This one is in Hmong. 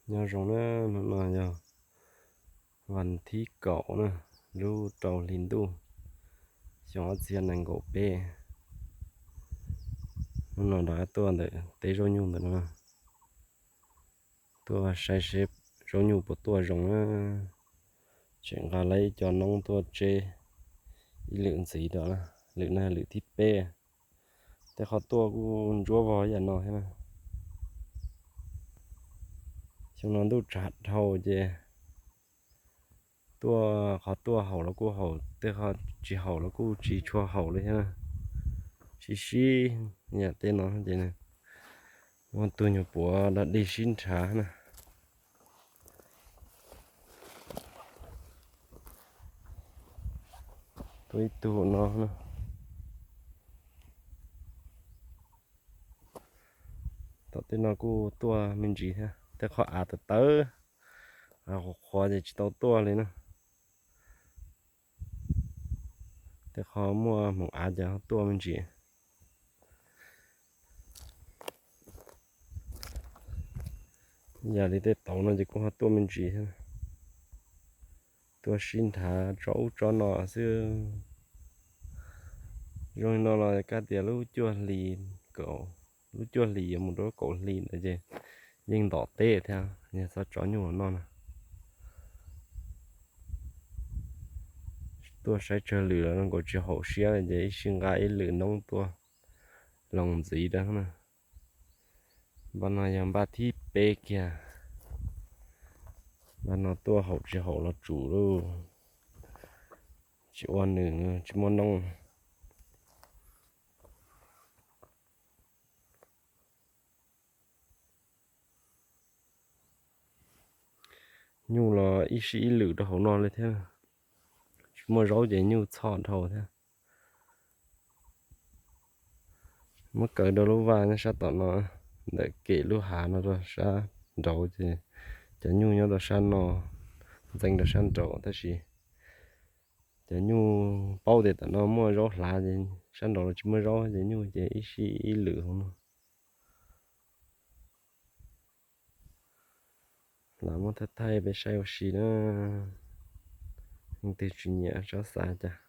Nyob zoo na, hnub no yog vas thib kaum na, lub rau hli ntuj, xyoo ob txhiab nees nkaum peb. Hnub no rov qab tuaj ntawm teb zaub nyuj ntawm no, tuaj saib seb zaub nyuj puas tuaj zoo na. Tseem nqa lawm ib co noob tuaj tseb ib lwm ntxiv rau, lwm no lwm thib peb. Tej qhov tuaj kuj ntsuab vog ib yam no thiab na. Xyoo no ntuj tshav dhau ces tuaj, qhov tuaj haum los kuj haum, tej qhov tsis haum los kuj tsis tshua haum li thiab na. Sib sib yam tej no ces muaj tug nyuag puav dog dig sib nrhav na. Tuaj ib tug no na. Tom tej no kuj tuaj me ntsis thiab, tej qhov av tawv tawv, av qhuav qhuav ces tsis tau tuaj li na. Tej qhov muaj hmoov av ces tuaj me ntsis. Yam li tej tauv no ces kuj ho tuaj me ntsis thiab. Tuaj sib nrhav tso ub tso no xwb. Zoo li no los kab tias lub cuaj hli, kaum, lub cuaj hlis yuav mus rau lub kaum hli ntawd ces yeej ntom teb thiab, yog txhob tso nyuj los noj na. Tuaj saib tsawg lwm los zoo nkaus tsis haum siab li ces ib sij nqa ib lwm noob tuaj loos ntxiv rau na. Npaj no yog npaj thib peb kiag. Npaj no tuaj haum tsis haum los tsum lauj. Tsis ua nws tsis muaj noob. Nyuj los ib sij ib lwm rau hauv no li thiab. Tsis muaj zaub ces nyuj txhoj dhau thiab. Muab kaw rau lub vaj nyob sab tom no, ntawm kem lub hav no rau sab nraud ces cov nyuj nyob rau sab no, ntxeev rau sab nraud tab sis cov nyuj paub tias tom no muaj zaub hlav ces sab nraud los tsis muaj zaub ces nyuj ces ib sij ib lwm hauv no. Lam muab thaij thaij peb saib ua si na. Leej twg tsis nyiam txhob xav cas.